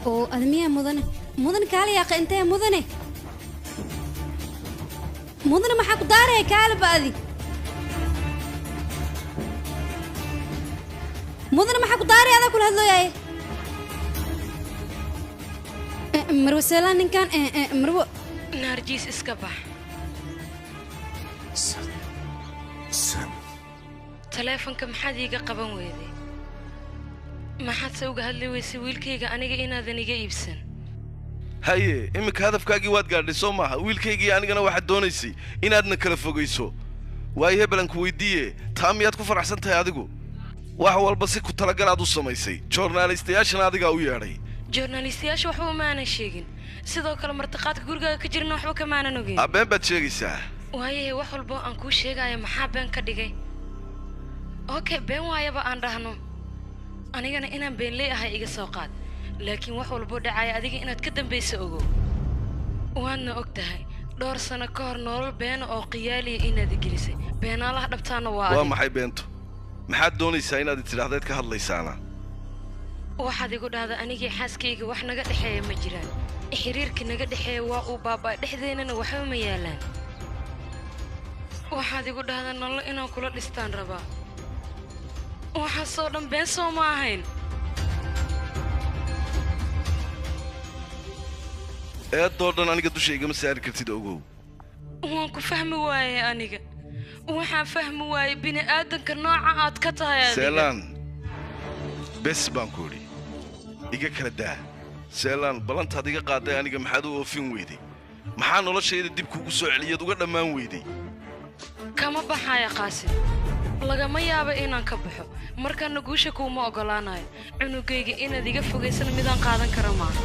Oo admiya mudane, mudane kaale yaaqa, intee mudane? Mudane maxaa ku daaraya? Kaale ba adi. Mudane maxaa ku daaraya? Adaa kula hadlooyaye. Marwo Seelaan, ninkan marwo Naarjiis, iska bax. Taleefanka maxaad iiga qaban weyday? Maxaad se uga hadli weysay wiilkayga aniga inaadan iga iibsan? Haye, iminka hadafkaagii waad gaadhay soo maaha? Wiilkaygii anigana waxaad doonaysay inaadna kala fogayso. Waayo hebelan ku weydiiye, taa miyaad ku faraxsan tahay adigu? Wax walba si ku talagalaad u samaysay, joornaalistayaashana adigaa u yeedhay. Joornaalistayaasha waxba uma aanan sheegin, sidoo kale martiqaadka gurigaaga ka jirna waxba kamaanan ogeyn. Been baad sheegaysaa. Waayahe, wax walbo aan kuu sheegaya maxaa been ka dhigay? Okay, been waayaba aan dhahno, anigana inaan beenley ahay iga soo qaad, laakiin wax walboo dhacaya adiga inaad ka dambaysa ogow. Waadna og tahay dhowr sano ka hor nolol beena oo qiyaaliya inaad igelisay. Beenaalaha dhabtaana waa waa adiga. Maxay beentu? Maxaad doonaysaa inaad tidhaahdeed ka hadlaysaana? Waxaad igu dhahda anigii xaaskayga wax naga dhexeeya ma jiraan, xiriirka naga dhexeeya waa uu baaba'ay, dhexdeennana waxba ma yaalaan. Waxaad igu dhahda nolol inaan kula dhistaan rabaa. Waxaasoo dhan been soo ma ahayn? Eedoo dhan aniga dusha igama saari kartid, ogow. Waan ku fahmi waayey aniga, waxaan fahmi waayey bini aadanka nooca aad ka tahay adiga. Seelaan, bes baan ku idhi, iga kala daa. Seelaan, ballantaad iga qaaday aniga maxaad u oofin weyday? Maxaa noloshayda dib kuugu soo celiyaad uga dhammaan weyday? Kama baxaaya Qaasim, lagama yaabo inaan ka baxo. Markaana guusha kuuma oggolaanayo. Cunugayga inaad iga fogaysana midaan qaadan kara maaha.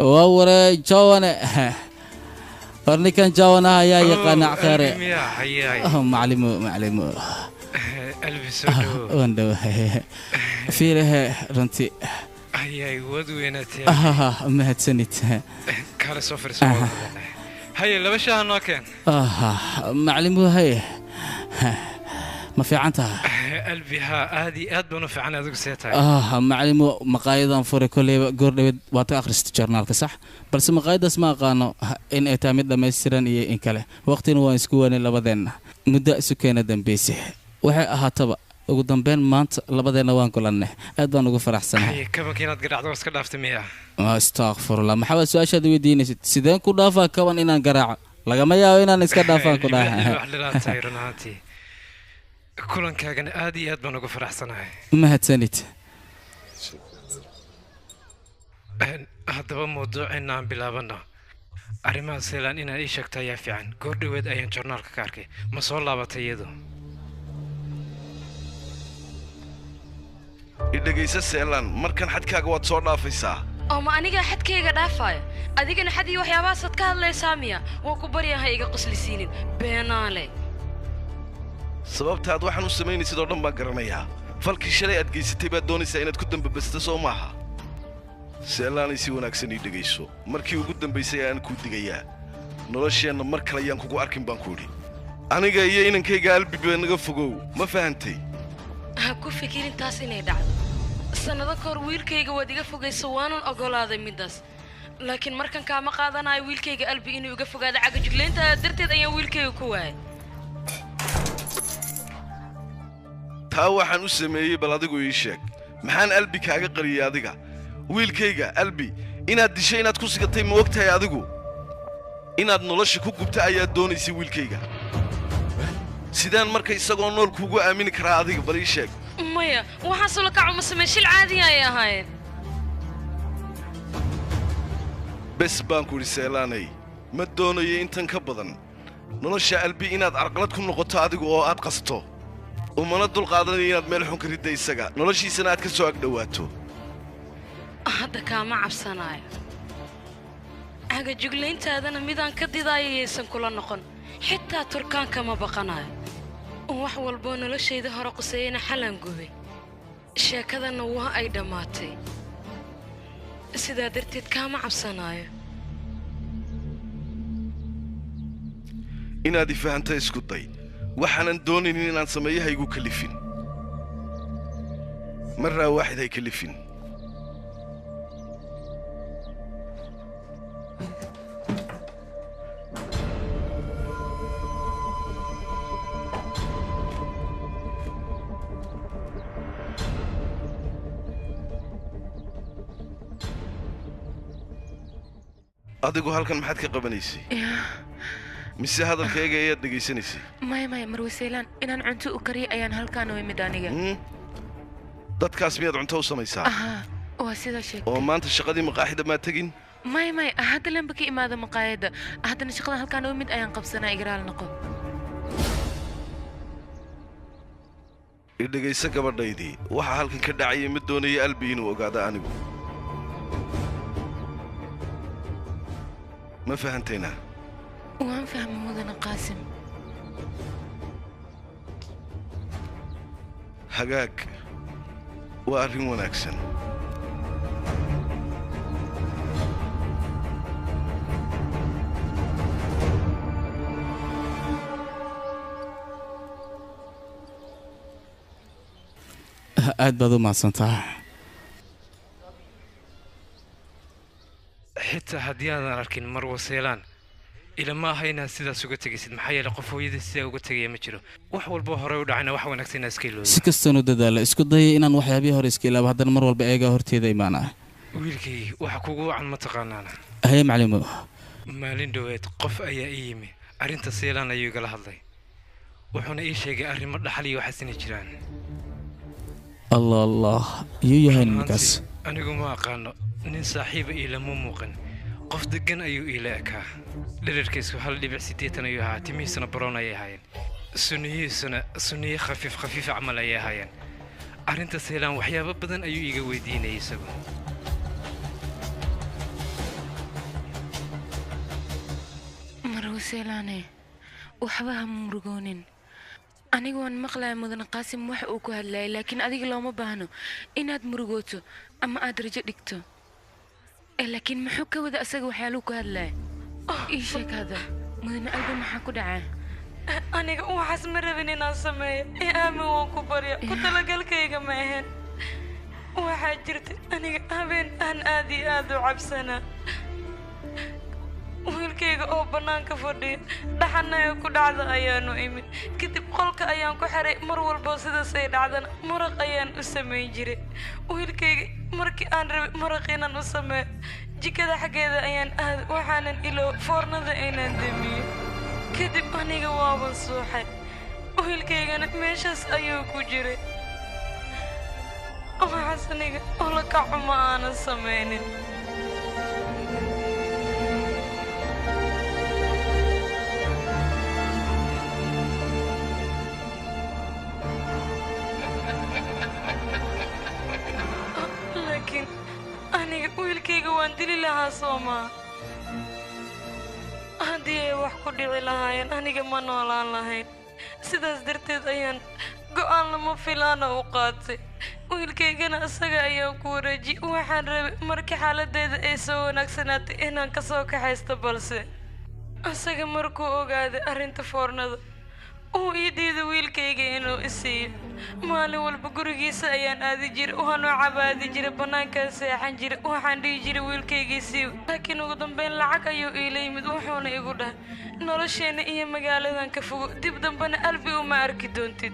Waa waree jawane, war ninkan jawana ayaa yaqaana akheere. Miyaa hayaay? Macalimo, macalimo. Albi, soo dhawo. Waan dhawahay. Fiirehe runtii. Hayaay, waad weynaatee. Mahadsanid. Kale soo fadhiiso. Haye, laba shaaha noo keen. Macalimo, haye, ma fiican taha? Albi, haa, aad iyo aad baan u fiican, adigu see tahay? Macalimo, maqaayadan furay kolleyba goor dhaweed waad ka akhristay joornaalka, sax? Balse maqaayadaas ma aqaano in ay tahay mid dhammaystiran iyo in kale. Waqtina waan isku waanay labadeenna, muddo isu keena dambaysay. Waxay ahaataba, ugu dambeyn maanta labadeenna waan kulannay, aad baan ugu faraxsanahay. Haye, kabanka inaad gadhacdo waa iska dhaaftay miyaa? Astaqfirullah, maxaa waad su-aashaad weydiinaysid? Sideen ku dhaafaa kaban inaan garaaco? Lagama yaabo inaan iska dhaafaan ku wax dhaha. Dhilaa tahay run ahaantii, kulankaagana aad iyo aad baan ugu faraxsanahay. Mahadsanid. Haddaba mawduuceenna aan bilaabano. Arrimaha Seelaan inaad ii sheegto ayaa fiican. Goor dhoweed ayaan joornaalka ka arkay. Ma soo laabatay iyadu? Idhegaysa Seelaan, markan xadkaaga waad soo dhaafaysaa. Oo ma anigaa xadkayga dhaafaayo? Adigana xad iyo waxyaabahaasaad ka hadlaysaa miya? Waan ku baryahay, iga qoslisiinin beenaale. Sababta aad waxaan u samaynaysid oo dhan baan garanayaa. Falkii shalay aad geysatay baad doonaysaa inaad ku dambabasto, soo maaha? Seelaanay, si wanaagsan ii dhegayso. Markii ugu dambaysay ayaan kuu digayaa, nolosheenna mar kale ayaan kugu arkin baan ku idhi. Aniga iyo inankayga Albiba naga fogow, ma fahantay? Ha ku fikirin taas inay dhacdo. Sannado ka hor wiilkayga waad iga fogayso, waanan oggolaaday middaas, laakiin markan kaama qaadanayo wiilkayga Albi inuu iga fogaado. Cagajuglayntaada darteed ayaan wiilkayga ku waayay. Taa waxaan u sameeyey bal adigu ii sheeg. Maxaan Albi kaaga qariyey adiga? Wiilkayga Albi inaad dishay, inaad ku sigatay, ma og tahay adigu? Inaad nolosha ku gubta ayaad doonaysay wiilkayga. Sidaan marka isagoo nool kuugu aamini karaa adiga? Bal ii sheeg. Maya, waxaasoo la kaco ma sameen, shil caadiya ay ahaayeen. Bes baan ku idhi Seelaanay, ma doonayo intan ka badan nolosha Albi inaad carqalad ku noqoto adigu oo aad qasto. Umana dulqaadanayo inaad meel xun ka ridda isaga, noloshiisana aad ka soo agdhowaato. Hadda kaama cabsanaayo, cagajuglayntaadana midaan ka didaayo yaysan kula noqon. Xitaa Turkaanka ma baqanayo. Wax walboo noloshayda hore quseeyana xalaan gubay. Sheekadanna waa ay dhammaatay. Sidaa darteed kaama cabsanaayo. Inaad i fahantay isku day. Waxaanan doonaynin inaan sameeyo ha igu kalifin. Marraa waaxid hay kalifin. Adigu halkan maxaad ka qabanaysay? Mise hadalkayga ayaad dhegaysanaysay? Maya maya Marwe Seylaan, inaan cunto u kariyo ayaan halkaan u imid aniga. Dadkaas miyaad cunto u samaysaa? Aha, waa sidaa sheegtay. Oo maanta shaqadii maqaaxida maad tegin? Maya maya, hadda lanba ka imaada maqaayadda. Haddana shaqadan halkaan u imid ayaan qabsanaa, igaraal noqo. I dhegayso gabadhaydii, waxa halkan ka dhacaya ma doonaya Albi inuu ogaado anigu. Ma fahantayna? Waan fahmay mudane Qaasim. Hagaag, waa arrin wanaagsan. Aad baad u mahadsantahay. Xitaa haddii aadan arkin Marwo Seylaan, ilama aha inaad sidaas uga tegaysid, maxaa yeelay qof hooyadii sidaa uga tegaya ma jiro. Wax walba horey u dhacayna wax wanaagsan inaad iska ilowdo. Si kastoon u dadaala, isku dayay inaan waxyaabihii hore iska ilaabo, haddana mar walba eegaa horteeda imaanaa. Wiilkay, waxa kugu wacan ma taqaanaana. Haye macalimo. Maalin dhoweed qof ayaa ii yimi, arrinta Seylaan ayuu igala hadlay. Wuxuuna ii sheegay arrimo dhaxal iyo waxaas inay jiraan. Allah Allah, iyuu yahay ninkaas? Anigu ma aqaano, nin saaxiiba iilama muuqan. Qof degan ayuu iila ekaa. Dhererkiisu 1.80 ayuu ahaa, timihiisuna baroon ayay ahaayeen. Sunniyihiisuna sunniye khafiif khafiif camal ayay ahaayeen. Arrinta Seylaan waxyaabo badan ayuu iiga weydiinayay isagu. Marwe Seylaane, waxba ha murugoonin. Anigu waan maqlayaa mudane Qaasim wax uu ku hadlayay, laakiin adiga looma baahno inaad murugooto ama aad rajo dhigto. Laakiin muxuu ka wada asaga waxyaaluhu ku hadlaya? Ii sheeg hadda, mudane Albi maxaa ku dhacay? Aniga waxaas ma rabin inaan sameeyo. Ee aamin waan ku barya, ku talagalkayga ma ahayn. Waxaa jirta aniga habeen aan aad iyo aad u cabsanaa. Wiilkayga oo bannaanka fadhiya, dhaxanna ee ku dhacda ayaanu imid. Kadib qolka ayaan ku xiray, mar walbo sidaas ay dhacdana maraq ayaan u samayn jiray. Wiilkayga markii aan rabay maraq inaan u sameeyo, jikada xaggeeda ayaan aaday, waxaanan iloow foornada inaan damiyo. Kadib aniga waaban suuxay. Wiilkaygana meeshaas ayuu ku jiray. Waxaas aniga ula kaco ma aanan samaynin. Laakiin aniga wiilkayga waan dili lahaa soo maa. Haddii ay wax ku dhici lahaayeen aniga ma noolaan lahayn. Sidaas darteed ayaan go'aan lama filaana u qaatay. Wiilkaygana isaga ayaan ku wareejiyey. Waxaan rabay markii xaaladdeeda ay soo wanaagsanaatay inaan ka soo kaxaysto, balse isaga markuu ogaaday arrinta foornada uu ii diiday wiilkayga inuu i siiyo. Maalin walba gurigiisa ayaan aadi jiray, waan u cabaadi jiray, bannaankaan seexan jiray, waxaan dhihi jiray wiilkaygii siiw. Laakiin ugu dambeyn lacag ayuu iila yimid, wuxuuna igu dhahay nolosheenna iyo magaaladan ka fogo, dib dambena Albi uma arki doontid.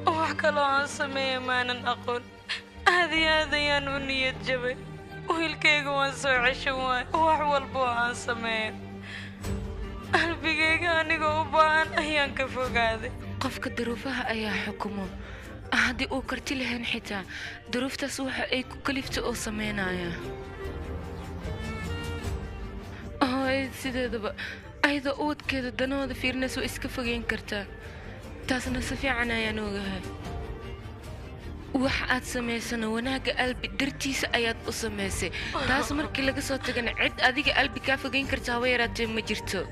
Wax kaloo aan sameeya maanan aqoon. Aad iyo aad ayaan u niyad jabay. Wiilkayga waan soo ceshan waay, wax walba oo aan sameeyo. Albigayga anigoo u baahan ayaan ka fogaaday. Qofka duruufaha ayaa xukumo. Haddii uu karti lahayn xitaa, duruuftaas waxa ay ku kalifta oo sameynaya. Hooyada sideedaba ayadoo ubadkeeda danahooda fiirinaysa way iska fogeyn kartaa. Taasna si fiican ayaan ogahay. Wax aad samaysana wanaagga Albi dartiisa ayaad u samaysay. Taas markii laga soo tagana cid adiga Albi kaa fogeyn karta haba yaraatee ma jirto.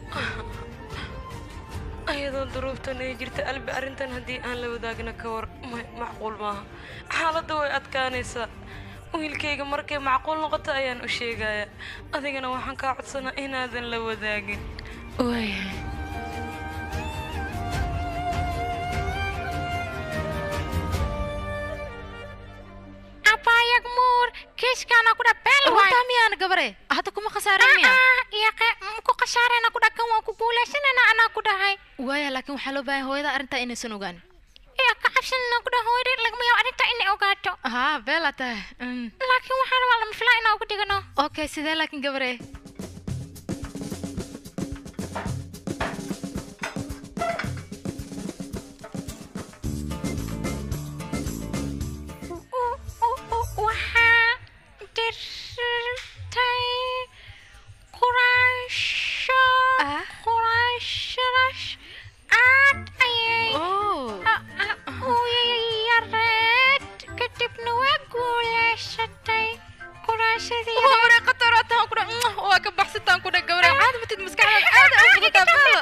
Iyadoo duruuftan ay jirta Albi arrintan haddii aan la wadaagna ka war macquul maaha. Xaaladda way adkaanaysaa. Wiilkayga markay macquul noqoto ayaan u sheegayaa. Adigana waxaan kaa codsanaa inaadan la wadaagin. Waayahay. Abayagmuur kiiskaana ku dhabeel waay. Runtaa miyaan gabare? Hadda kuma khasaarin miya? Yaqe ku khasaarayna ku dhakan waan ku guulaysanayna anaa ku dhahay. Waaya laakiin waxaa loo baahan hooyada arrintaa inaysan ogaan. Yaa ka cabsanayna ku dhahay hooyada lagama yaabo arrintaa inay ogaato. Haa beela tahay. Laakiin waxaan rabaa lama filaa inaan ugu dhigano. Okay sidee laakiin gabare? Waxaa dirtay quraasho quraashadaas aad ayay u yareed kadibna waa guulaysatay quraashadii. Hore khataraataan ku dha waa ka baxsataan ku dha gabare caadi matid maskaxdaada aad u fududaa beelo.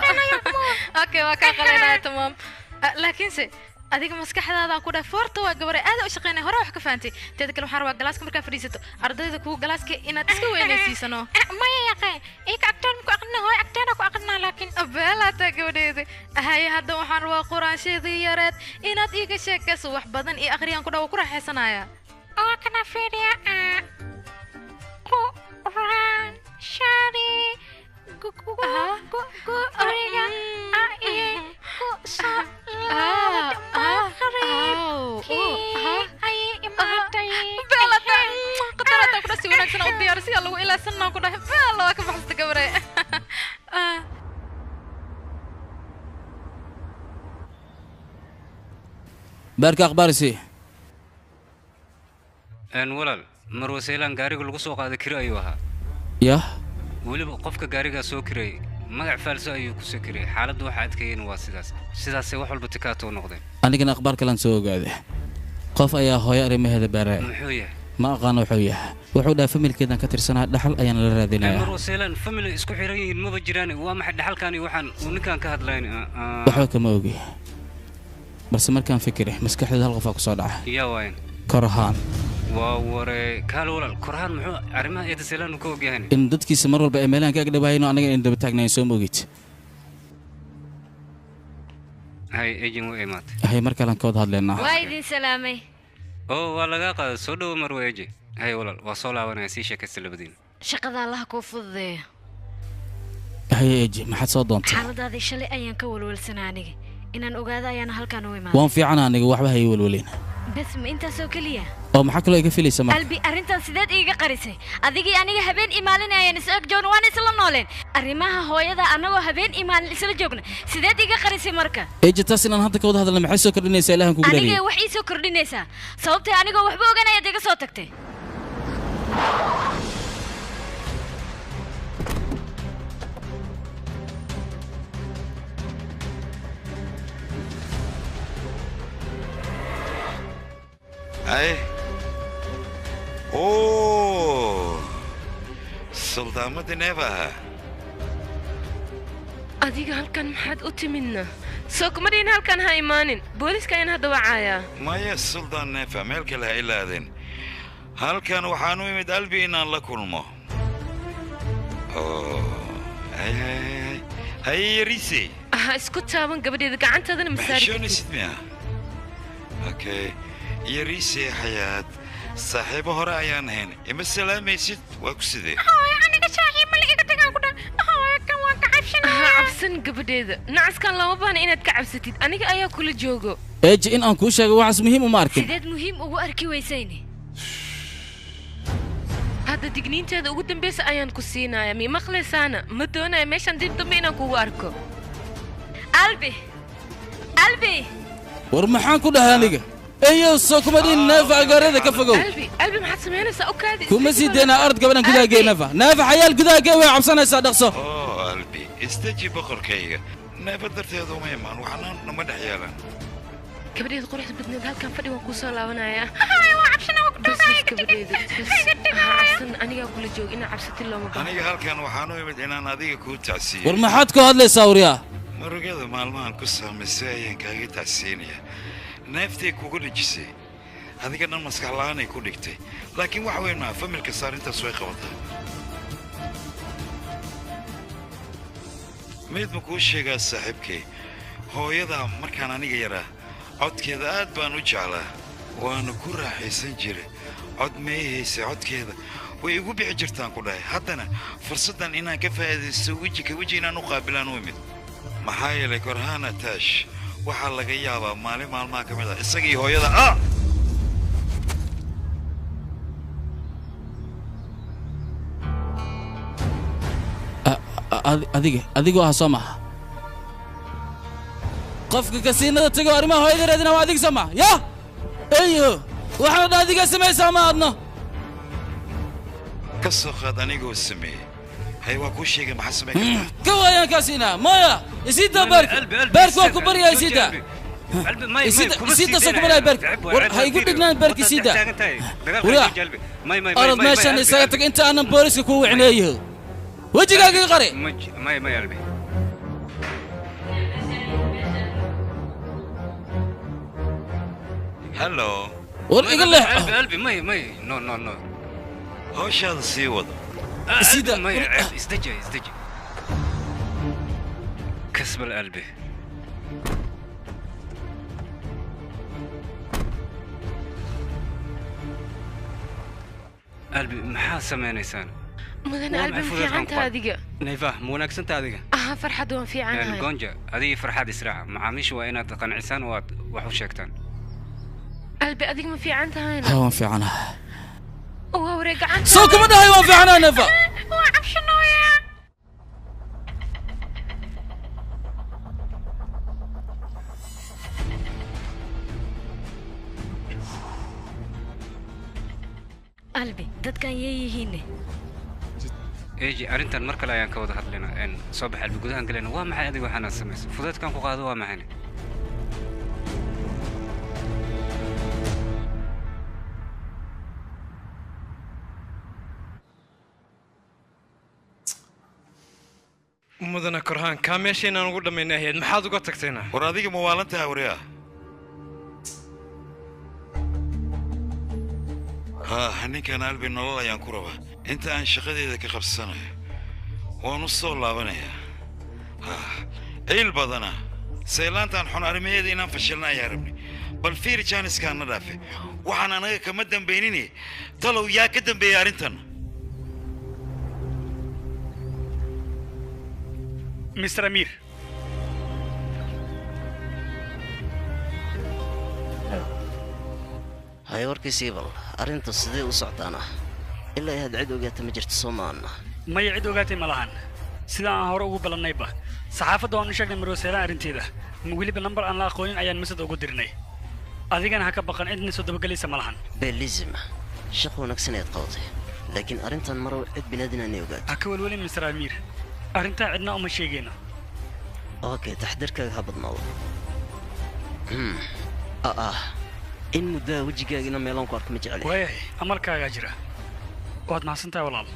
Okay waa kaa qalaynaya tamaam. Laakiinse adiga maskaxdaadaan ku dhahay foorta waa gabare aad u shaqeynay hore wax ka fahantay. Teeda kale waxaan rabaa galaaska markaa fadhiisato ardayda kuwa galaaska inaad iska weynaysiisano. Maya yaqee iyaga agteen ku aqrina hooy agteena ku aqrinaa laakiin. Beelaata gabadheeda. Haye hadda waxaan rabaa quraansheedii yareed inaad iiga sheekayso wax badan iyo akhriyaan ku dhaw ku raaxaysanaya. Waa kana fiiriya quraanshadii guriga ayay ku soo maqribkii ayay imaatay. Beelata qatarata ku dhasi wanaagsan u diyaar si lagu ilaasanaa ku dhahay beela waa ka baxsata gabare. Baarka akhbaarisi. Walaal Marwa Seylaan gaariga lagu soo qaaday kiro ayuu ahaa. Yah weliba qofka gaarigaa soo kirayay magac faalso ayuu ku soo kirayay. Xaaladdu waxa adkeeyeen waa sidaas. Sidaasay wax walba tikaato u noqdeen. Anigana akhbaar kalan soo ogaaday. Qof ayaa hooyo arrimaheeda baaraya. Muxuu yahay? Ma aqaano wuxuu yahay. Wuxuu dhahay familkeedan ka tirsanaa dhaxal ayaan la raadinayaa. Marwa Seylaan family isku xiran yihiin maba jiraan. Waa maxay dhaxalkan iyo waxaan uu ninkan ka hadlayn? Waxba kama ogi. Balse markaan fikiray maskaxdayda hal qof aa ku soo dhaca. Yaa waayan. Korhaan. Waa waree kaal walaal Korhaan muxuu arrimaha eeda Seylaan uu ka ogyahay? In dadkiisa mar walba ay meelahan ka agdhawaayeen oo anaga in daba taagnayn soo moogid. Hay ejin way imaatay. Hay mar kale aan ka wada hadlaynaa. Waa idin salaamay. Oo waa laga qaaday soo dhowo Marwa eji. Hay walaal waa soo laabanaya sii sheekaysta labadiina. Shaqada Allah kuu fududeeyo. Hay eji maxaad soo doontay? Xaaladaadii shalay ayaan ka walwalsanaa aniga. Inaan ogaado ayaan halkan u imaaday. Waan fiican aniga waxba hay walwalin. Bas ma intaas oo kaliya? Oo maxaa kaloo iga filaysa marka? Albi arrintan sideed iiga qarisay? Adigii aniga habeen imaalin ayaan is ag joogna waan isla nooleen. Arrimaha hooyada anagoo habeen imaalin isla joogna sideed iiga qarisay marka? Eji taas inaan hadda ka wada hadalna maxay soo kordhinaysaa Ilaahan kugu dhaariyay? Aniga wax ii soo kordhinaysaa. Sababtay anigoo waxba ogaanayaad iga soo tagtay. Ay. Oo. Suldaamada Neeva. Adiga halkan maxaad u timidna? Soo kuma dhihin halkan ha imaanin. Booliska ayaan hadda wacayaa. Maya Suldaan Neeva meel kale ha ilaadin. Halkan waxaan u imid Albi inaan la kulmo. Oo. Hay hay hay Yarise. Ha isku taaban gabadheeda gacantaadana ma saari kartid. Maxshoonaysid miya? Okay. Yarise xayaat saaxiibo hore ayaan ahayn. Ima salaamaysid waa ku sidee? Hooyo aniga saaxiib ma la iga tagaan ku dhan. Hooyo kan waan ka cabsanayaa. Ha cabsan gabadheeda. Nacaskan looma baahna inaad ka cabsatid. Aniga ayaa kula joogo. Eji in aan kuu sheego waxaas muhiim uma arkin. Sideed muhiim ugu arki weysayne? Hadda digniinteeda ugu dambaysa ayaan ku siinayaa. Mi maqlaysaana? Ma doonayo meeshan dib dambe inaan kugu arko. Albi. Albi. War maxaan ku dhahay aniga? Eeyo soo kuma dhihin Neeva agaarada ka fogow. Albi, Albi maxaad samaynaysaa? U kaadi. Kuma sii deynaa ard gabadhan gudaha gee Neeva. Neeva xayaal gudaha gee way cabsanaysaa dhaqso. Oo Albi, istaji boqorkayga. Neeva darteeda uma imaan waxna nama dhex yeelan. Gabadheeda quruxda badneed halkan fadhi waan kuu soo laabanayaa. Hooyo waa cabsanaa waa ku Bas gabadheeda. Ha cabsan anigaa kula jooga inaa cabsatid looma baahna. Aniga halkan waxaan u imid inaan adiga kuu tacsiyo. War maxaad ku hadlaysaa waryaa? Murugada maalmahan ku saamaysay ayaan kaaga tacsiinayaa. Neeftay kugu dhejisay. Adiga dhan maskax la'aan ay ku dhigtay. Laakiin wax weyn maaha, familka saarintaas way qabataa. Mid ma kuu sheegaa saaxiibkay, hooyada markaan aniga yaraa codkeeda aad baan u jeclaa, waana ku raaxaysan jiray. Cod may haysay, codkeeda way igu bixi jirtaan ku dhahay. Haddana fursaddan inaan ka faa'iidaysto weji ka weji inaan u qaabilaan u imid. Maxaa yeelay Korhaan Ataash waxaa laga yaabaa maalin maalmaha ka mid ah isaga iyo hooyada ah. Adiga adigoo ah soo maha qofka kasiinada tago arrimaha hooyada raadina waa adiga soo maha yaa eyo waxaana dha adiga samaysaa ma adno ka soo qaad anigoo sameeyey. Hay waa kuu sheegay maxaa samayn kartaa? Ka waayaan kaasiinaa maya isiida baarka baarka waa ku baryaa isiida isiida soo kubaraya baarka war ha igu dhignaan baarka isiida waryaa orod meeshan isaga tag inta aanan booliska kuu wicneeyo wejigaaga iga qari. May Albi. Hello. War iga leex. Albi Albi may may no no no. Hawshaada sii wado. Sida may isdeji isdeji. Kasbal Albi. Albi maxaa sameynaysaan? Mudane Albi ma fiicanta adiga? Nayfa ma wanaagsanta adiga? Aha farxad waan fiicanahay. Gonja adiga farxad israaca macaamiisha waa inaad qancisaan oo aad wax u sheegtaan. Albi adiga ma fiican tahayna? Ha waan fiicanahay. Waa wareeg gacanta. Soo kuma dhahay waan fiicanahay Nayfa. Waa cabshanooya. Albi dadkan yay yihiin? Eeji arrintan mar kale ayaan ka wada hadlaynaa. Een soo bax Albi gudahan galayna. Waa maxay adiga waxaana samaysay? Fudeedkan ku qaado waa maxay? Mudane Korhaan kaa meesha inaan ugu dhammaynay ahayd maxaad uga tagtayna? War adiga ma waalan tahay waryaa? Haa ninkan Albi nolol ayaan ku rabaa. Inta aan shaqadeeda ka qabsanayo waan u soo laabanayaa. Ciil badana saylaantaan xun arrimaheeda inaan fashilna ayaa rabnay. Bal fiiri jaaniskaan na dhaafe. Waxaan anaga kama dambaynine talow yaa ka dambeeyay arrintan? Mr. Amir. Hay warkiisii bal arrintu sidee u socotaana? Ilaa ay had cid ogaata ma jirto soo maana. Maya cid ogaatay ma lahan. Sida aan hore ugu balannayba saxaafadda waan u sheegnay Marwaseelaan arrinteeda. Weliba nambar aan la aqoonin ayaan masad ugu dirnay. Adigana ha ka baqan cidna soo dabagelaysa ma lahan. Belizim shaqo wanaagsan ayaad qabatay, laakiin arrintan marow cid binaadin aanay ogaato. Ha ka welwelin Mr. Amir, arrintaa cidna uma sheegayno. Okay, taxdirkaaga ha badnaado. In muddaa wejigaagina meelaan ku arko ma jecli. Waayahay, amarkaagaa jira. Waad mahadsantahay walaal.